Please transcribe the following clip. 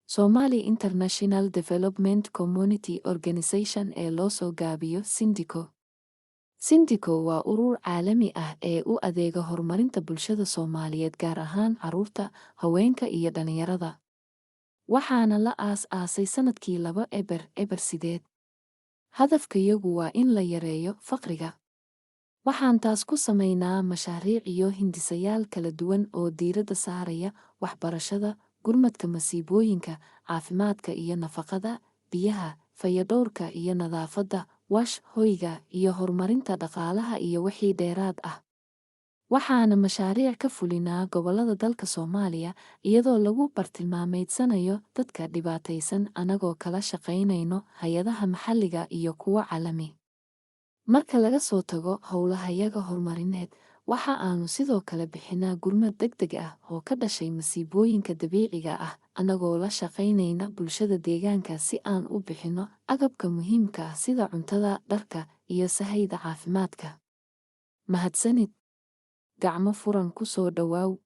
Somali International Development Community Organization ee loo soo gaabiyo Sindiko. Sindiko waa urur caalami ah ee u adeega horumarinta bulshada Soomaaliyeed, gaar ahaan carruurta, haweenka iyo dhallinyarada. Waxaana la aas-aasay sanadkii 2008. Hadafkayagu waa in la yareeyo faqriga. Waxaan taas ku samaynaa mashaariic iyo hindisayaal kala duwan oo diiradda saaraya waxbarashada, gurmadka masiibooyinka, caafimaadka iyo nafaqada, biyaha, fayadhowrka iyo nadaafadda, WASH, hoyga iyo horumarinta dhaqaalaha iyo wixii dheeraad ah. Waxaana mashaariic ka fulinaa gobollada dalka Soomaaliya iyadoo lagu bartilmaameedsanayo dadka dhibaataysan, anagoo kala shaqaynayno hay'adaha maxalliga iyo kuwa caalami. Marka laga soo tago howlahayaga horumarineed, waxa aanu sidoo kale bixinaa gurmad degdeg ah oo ka dhashay masiibooyinka dabiiciga ah, anagoo la shaqaynayna bulshada deegaanka si aan u bixinno agabka muhiimka ah sida cuntada, dharka, iyo sahayda caafimaadka. Mahadsanid. Gacmo furan ku soo dhawaaw.